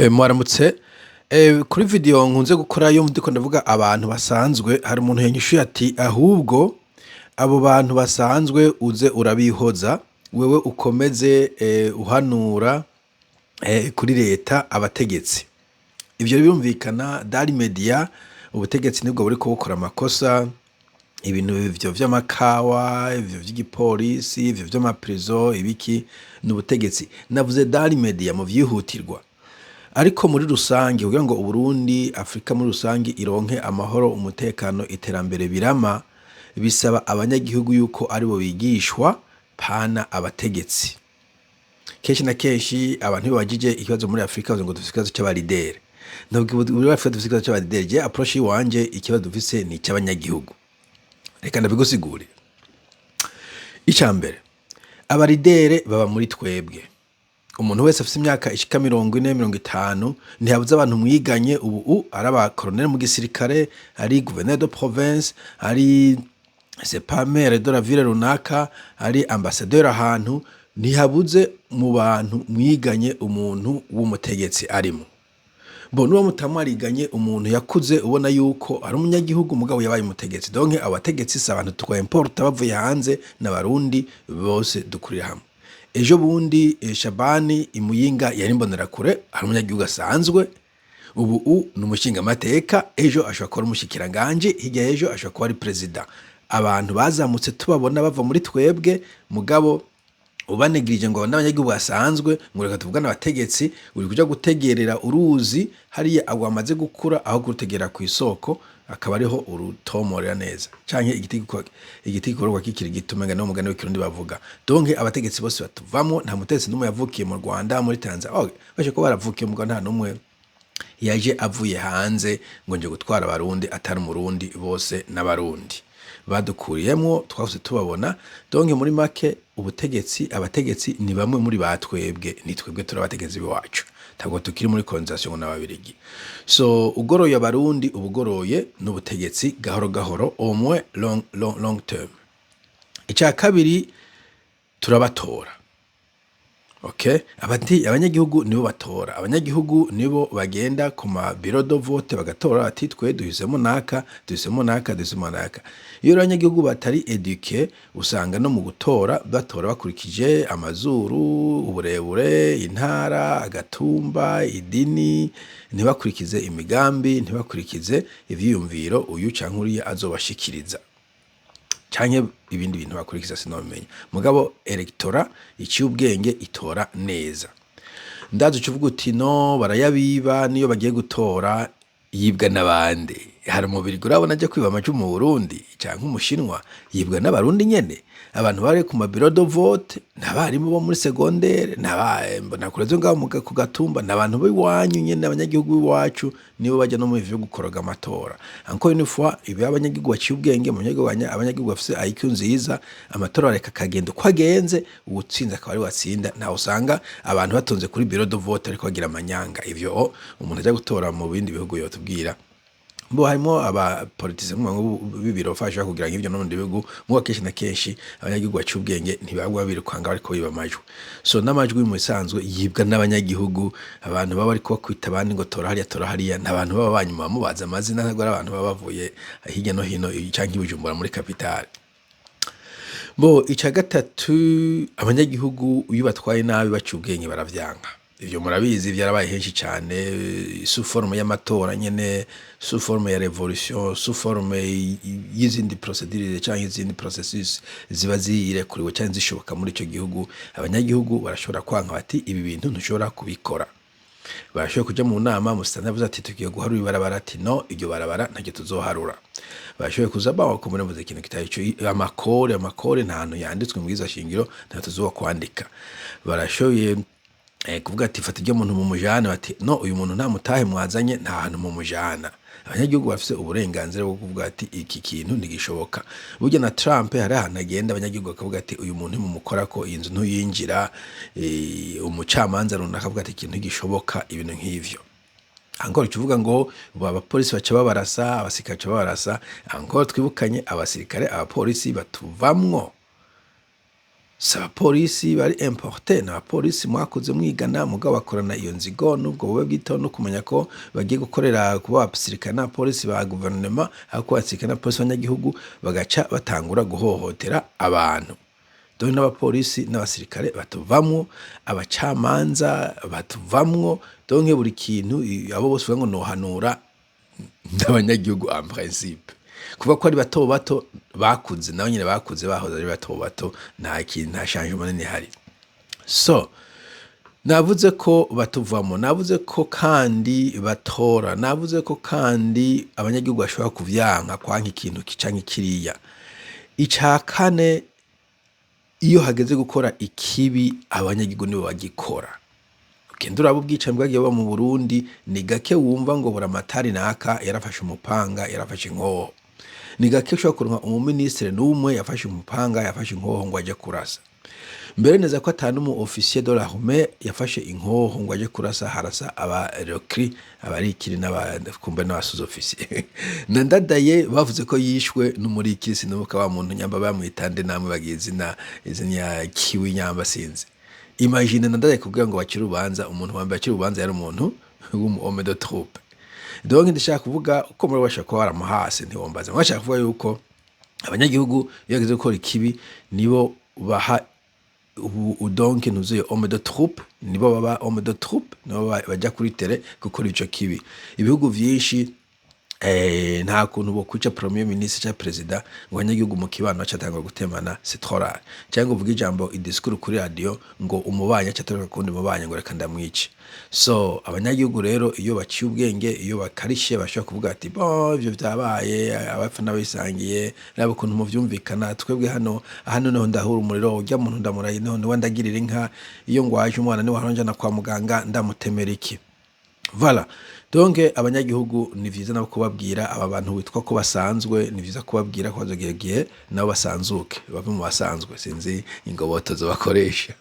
Mwaramutse. Kuri video nkunze gukora iyo ndiko ndavuga abantu basanzwe, hari umuntu yanyishuye ati: "Ahubwo abo bantu basanzwe uze urabihoza, wewe ukomeze uhanura kuri leta, abategetsi." Ivyo birumvikana, dans l'immédiat ubutegetsi nibwo buriko bukora amakosa, ibintu ivyo vy'amakawa, ivyo vy'igipolisi, ivyo vy'amaprison, ibiki, n'ubutegetsi. Navuze dans l'immédiat, mu vyihutirwa. Ariko muri rusange, kugira ngo Uburundi, Afrika muri rusange ironke amahoro, umutekano, iterambere birama, bisaba abanyagihugu yuko aribo bigishwa, pana abategetsi. Kenshi na kenshi abantu iyo babajije ikibazo muri Afrika bavuga ngo dufise ikibazo c'aba leader. Ntabwo muri Afrika dufise ikibazo c'aba leader. Je approche yiwanje, ikibazo dufise ni ic'abanyagihugu. Reka ndabigusigurire. Ica mbere, aba leader baba muri twebwe. Umuntu wese afise imyaka ishika 40, 50, ntihabuze abantu mwiganye ubu ari aba colonel mu gisirikare, ari gouverneur de province, ari c'est pas maire de la ville runaka, ari ambassadeur ahantu. Ntihabuze mu bantu mwiganye umuntu w'umutegetsi arimo. Bo nuwo mutamwariganye, umuntu yakuze ubona yuko ari umunyagihugu mugabo yabaye umutegetsi. Donc abategetsi si abantu twimporta bavuye hanze, n'Abarundi bose dukurira hamwe. Ejo bundi Shabani Imuyinga yari Imbonerakure, ari umunyagihugu asanzwe. Ubu ni umushingamateka, ejo ashobora kuba ari umushikiranganji, hirya y'ejo ashobora kuba ari perezida. Abantu bazamutse tubabona bava muri twebwe, mugabo ubanegirije ngo n'abanyagihugu basanzwe, ngo reka tuvugane abategetsi, uri kuja gutegerera uruzi hariya rwamaze gukura aho kurutegera kw'isoko, akaba ariho urutomorera neza, canke igiti gikororwa kikiri gito, umenga niwo mugani w'ikirundi bavuga. Donc abategetsi bose batuvamwo, nta mutegetsi n'umwe yavukiye mu Rwanda, muri Tanzania. Oh, bashe kuba baravukiye mu Rwanda, nta n'umwe yaje avuye hanze ngo nje gutwara Abarundi atari Umurundi. Bose n'Abarundi badukuriyemwo, twahise tubabona. Donc muri make, ubutegetsi, abategetsi ni bamwe muri batwebwe, ni twebwe turi abategetsi b'iwacu, ntabwo tukiri muri colonisation n'Ababirigi. So ugoroye Abarundi, ubugoroye n'ubutegetsi gahoro gahoro, au moins long, long, long terme. Icya kabiri, turabatora. Okay, abati abanyagihugu nibo batora, abanyagihugu nibo bagenda ku ma bureau de vote bagatora, ati: "Twe duhisemo naka, duhisemo naka, duhisemo naka." Iyo rero abanyagihugu batari éduqués, usanga no mu gutora batora bakurikije amazuru, uburebure, intara, agatumba, idini, ntibakurikize imigambi, ntibakurikize ivyiyumviro uyu canke uriya azobashikiriza, canke ibindi bintu bakurikiza, sinobimenya. Mugabo électorat iciye ubwenge itora neza. Ndazi uca uvuga uti: "No barayabiba niyo bagiye gutora." Yibwa n'abandi? Hari umubiri urabona aja kwiba amajwi mu Burundi, canke Umushinwa? Yibwa n'Abarundi nyene, abantu bari ku ma bureau de vote, n'abarimu bo muri secondaire, n'abambonakure zo ngaho ku gatumba, n'abantu b'iwanyu nyene. Abanyagihugu b'iwacu nibo baja no mu vyo gukoroga amatora. Encore une fois, ibi abanyagihugu baciye ubwenge, mu abanyagihugu bafise IQ nziza, amatora bareka akagenda uko agenze, uwutsinze akaba ari watsinda. Ntawe usanga abantu batonze kuri bureau de vote ariko bagira amanyanga. Ivyo umuntu aja gutora mu bindi bihugu yotubwira bo harimo aba politiciens b'ibiro fasha kugira nk'ivyo no mu bindi bihugu, mugo kenshi na kenshi abanyagihugu baciye ubwenge ntibagwa birukanga bariko biba amajwi. So n'amajwi mu bisanzwe yibwa n'abanyagihugu. Abantu baba bariko bakwita abandi ngo tora hariya, tora hariya, n'abantu baba banyuma mubaza amazina, ntabwo ari abantu baba bavuye hirya no hino canke i Bujumbura muri capitale. Bo ica gatatu, abanyagihugu iyo batwaye nabi baciye ubwenge baravyanka. Ivyo murabizi, vyarabaye henshi cane, sous forme y'amatora nyene, sous forme ya révolution, sous forme y'izindi procédure canke izindi processus ziba zirekuriwe canke zishoboka muri ico gihugu. Abanyagihugu barashobora kwanka bati: "Ibi bintu ntushobora kubikora." Barashoboye kuja mu nama, musitanteri avuze ati: "Tugiye guharura ibarabara", ati: "No, iryo barabara ntaryo tuzoharura." Barashoboye kuza bakomera mvuze ikintu kitari ico, amakore, amakore nta hantu yanditswe mu bwirizwa shingiro, ntayo tuzoba kwandika. Barashoboye kuvuga ati: "Fata iryo muntu mumujane", bati: "No, uyu muntu nta mutahe mwazanye, nta hantu mumujana." Abanyagihugu bafise uburenganzira bwo kuvuga ati: "Iki kintu ntigishoboka." Burya na Trump hari ahantu agenda, abanyagihugu bakavuga ati: "Uyu muntu ntimumukorako, iyi nzu ntuyinjira." Umucamanza runaka avuga ati: "Ikintu ntigishoboka", ibintu nk'ivyo. Encore ucuvuga ngo ubu abapolisi baca babarasa, abasirikare baca babarasa. Encore twibukanye, abasirikare, abapolisi batuvamwo. Si abapolisi bari importés, ni abapolisi mwakuze mwigana, mugabo bakorana iyo nzigo n'ubwo bube bwito no kumenya ko bagiye gukorera kuba abasirikare n'abapolisi ba guverinoma aho kuba abasirikare n'abapolisi b'abanyagihugu, bagaca batangura guhohotera abantu. Dore n'abapolisi n'abasirikare batuvamwo, abacamanza batuvamwo, donc buri kintu, abo bose uvuga ngo nohanura n'abanyagihugu en principe. Kuvuga ko ari bato bato bakuze, nabo nyene bakuze bahoze ari bato bato, nta kintu, nta changement nini ihari. So navuze ko batuvamo, navuze ko kandi batora, navuze ko kandi abanyagihugu bashobora kuvyanka, kwanka ikintu canke kiriya. Ica kane, iyo hageze gukora ikibi, abanyagihugu nibo bagikora. Ugenda uraba ubwicanyi bwagiye buba mu Burundi, ni gake wumva ngo buramatari naka yarafashe umupanga, yarafashe inkoho. Ni gake ushobora kuronka umuminisitiri n'umwe yafashe umupanga, yafashe inkoho ngo aje kurasa. Mbere neza ko ata n'umu officier de l'armée yafashe inkoho ngo aje kurasa, harasa aba recrues, abarikiri n'abakumbe n'aba sous-officiers. Na Ndadaye bavuze ko yishwe n'umurikiri, sinibuka wa muntu nyamba bamwita nde, namwe bagiye izina, izina kiwi nyamba sinzi. Imagine na Ndadaye kugira ngo bakire urubanza, umuntu wa mbere akira urubanza yari umuntu w'umu homme de troupe. Donc ndashaka kuvuga uko muri bashaka kuba baramuhase, ntiwombaza. Mwashaka kuvuga yuko abanyagihugu iyo bageze gukora ikibi nibo baha ubu, donc ntuzuye homme de troupe, nibo baba homme de troupe, nibo baja kuri terrain gukora ico kibi. Ibihugu vyinshi, nta kuntu bokwica premier ministre canke president ngo abanyagihugu mu kibano baca gutemana, c'est trop rare. Canke uvuge ijambo, idiscours kuri radio, ngo umubanyi aca atoroka kuwundi mubanyi ngo reka ndamwice. So abanyagihugu rero iyo baciye ubwenge, iyo bakarishe, bashobora kuvuga ati: "Bon, ivyo vyabaye, abapfa n'abisangiye, raba ukuntu muvyumvikana. Twebwe hano hano niho ndahura umuriro, urya muntu ndamuraye, niho niwe ndagirira inka, iyo ngwaje umwana niwe ahora kwa muganga, ndamutemera iki." Voilà. Donc abanyagihugu ni vyiza nabo kubabwira, aba bantu witwa ko basanzwe, ni vyiza kubabwira ko bazogera igihe nabo basanzuke, bave mu basanzwe, sinzi ingobotozo bakoresha.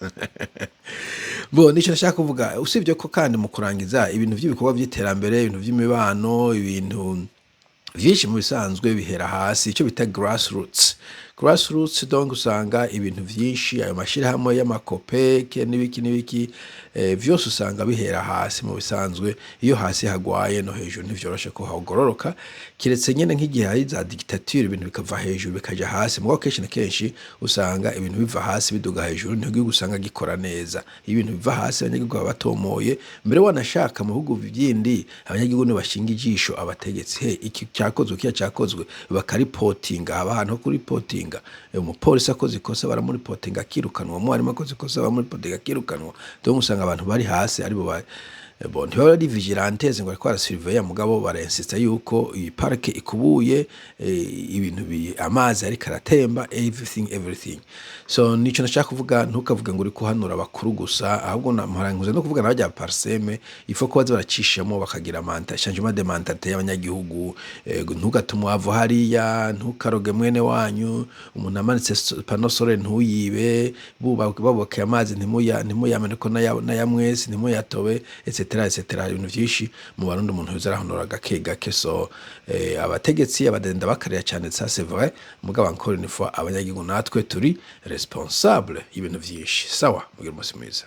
Bo nico nashaka kuvuga. Usibye ko kandi mu kurangiza, ibintu vy'ibikorwa vy'iterambere, ibintu vy'imibano, ibintu vyinshi mu bisanzwe bihera hasi, ico bita grassroots. Grassroots, donc usanga ibintu vyinshi, ayo mashirahamwe y'amakopeke n'ibiki n'ibiki, vyose usanga bihera hasi mu bisanzwe. Iyo hasi hagwaye, no hejuru ntivyoroshe ko hagororoka, kiretse nyene nk'igihe hari za dictature, ibintu bikava hejuru bikaja hasi. Mugabo kenshi na kenshi usanga ibintu biva hasi biduga hejuru, niho igihugu usanga gikora neza. Iyo ibintu biva hasi, abanyagihugu baba batomoye. Mbere wanashaka mu bihugu bindi, abanyagihugu nibo bashinga ijisho abategetsi: "He, iki cyakozwe, kiya cyakozwe", bakaripotinga. Haba ahantu ho kuripotinga. Umupolisi akoze ikosa baramuripotinga akirukanwa, umwarimu akoze ikosa baramuripotinga akirukanwa. Donc usanga abantu bari hasi aribo ba bon, ntibaba ari vigilantes ngo bariko barasurveilla, mugabo barainsista yuko iyi parke ikubuye, ibintu amazi ariko aratemba, everything, everything. So nico nashaka kuvuga. Ntukavuge ngo uri kuhanura abakuru gusa, ahubwo mpora nkuze no kuvuga n'abarya PARCEM, il faut ko baza baracishamo bakagira changement de mentalité y'abanyagihugu. Ntugate umwavu hariya, ntukaroge mwene wanyu, umuntu amanitse panneau solaire ntuyibe, bubakeye amazi ntimuyameneko n'aya mwese ntimuyatobe, etc etc. Ibintu vyinshi mu Barundi umuntu yoza arahonora gake gake. So abategetsi abadenda bakarira cyane, ça c'est vrai, mugabo encore une fois abanyagihugu natwe turi responsable y'ibintu vyinshi. Sawa, mugira umunsi mwiza.